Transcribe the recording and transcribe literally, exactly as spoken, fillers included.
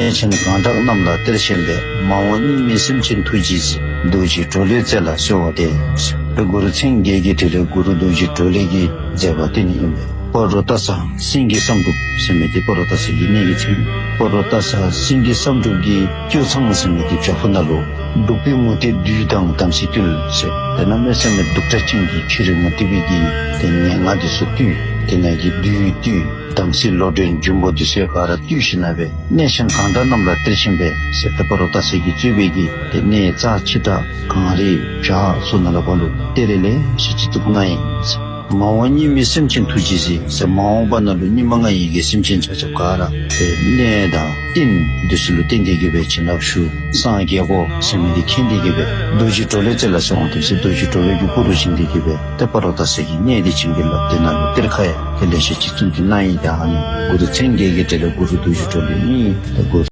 གནས་ཆེན་གང་དག་རྣམས་ལ་གཏེར་ཆེན་པའི། མ་འོངས་གཉིས་མེད་སེམས་ཅན་ཐུགས་རྗེས་གཟིགས། རྡོ་རྗེ་གྲོ་ལོད་རྩེ་ལ་གསོལ་བ་འདེབས། པའི་གུ་རུ་མཚན་བརྒྱད་ཀྱི་ཕྲིན་ལས་གུ་རུ་རྡོ་རྗེ་གྲོ་ལོད་ཀྱིས་མཛད་པ་དེ་ནི་ཡིན་པས། སྤ་རོ་ཏ་ས་སེང་གེ་བསམ་འགྲུབ་ཟེར་མི་དེ་སྤ་རོ་ཏ་ས་ཡི་གནས་ཀྱི་མཚན། སྤ་རོ་ཏ་ས་སེང་གེ་བསམ་འགྲུབ་ཀྱི་སྐྱོ་ཚང་ཟེར་མི་དེ་བྱག་ཕུག་ན་ལོ། འབྲུག་པའི་མུ་སྟེགས་བདུད་དང་དམ་སྲི་བཏུལ་ཟེར། དེ་ན་མེ་ས་མེ་གདུག་དྲག་ཅན་གྱི་ཁྱི་རི་མུ་སྟེགས་པའི་གི་དེ་ཉེ་ང་དེ་ཚོ་བཏུལ། དེ་ན་གི་བདུད་བཏུལ། དམ་སྲི་ལོ་འདྲེན་འབྱུང་པོ་དེ་ཚོའི་ག་ར་བཏུལ་ཞིག་ན་བས། གནས་ཆེན་གང་དག་རྣམས་ལ་གཏེར་ཆེན་པའི་ཟེར་ཏེ་སྤ་རོ་ཏ་ས་གི་གཙོས་པའི་གི་དེ་གནས་རྩ་ཆེ་དྲག་གངས་རི་བྱག་སོགས་ན་ལ་བ་ལུ་གཏེར་རེ་ལས་ཞེ་ཅི་ཐུབ་ང་ཡིན། མ་འོངས་གཉིས་མེད་སེམས་ཅན་ཐུགས་རྗེས་གཟིགས་ཟེར། མ་འོངས་པ་ན་ལུ་གཉིས་མ་ང་ཡི་གི་སེམས་ཅན་ཆ་ཁྱབ་ག་ར་དེ་གནས་དང་རྟེན་འདི་ཚུ་ལུ་བརྟེན་ཏེ་གི་བས་བྱིན་རླབས་ཞུ། སངས་རྒྱས་གོ་ཟེར་མི་དེ་མཁྱེན་ཏེ་གི་བས་རྡོ་རྗེ་གྲོ་ལོད་རྩེ་ལ་སོང་དེ་ཚེ་རྡོ་རྗེ་གྲོ་ལོད་ཀྱི་སྐུ་རུ་བྱིན་ཏེ་གི་བས་དེ་སྤ་རོ་ཏ་ས་གི་གནས་དེ་བྱིན་གི་ལབ། དེ་ན་ལུ་གཏེར་ཁ་ཡ་དེ་ལས་ཞེ་ཅི་ཐུབ་ཀྱི་ན་ཡིན། ཡ་ཨ་ནི་གུ་རུ་མཚན་བརྒྱད་ཀྱི་ཕྲིན་ལས་གུ་རུ་རྡོ་རྗེ་གྲོ་ལོད་ཡིན། དེ་གུ་རུ་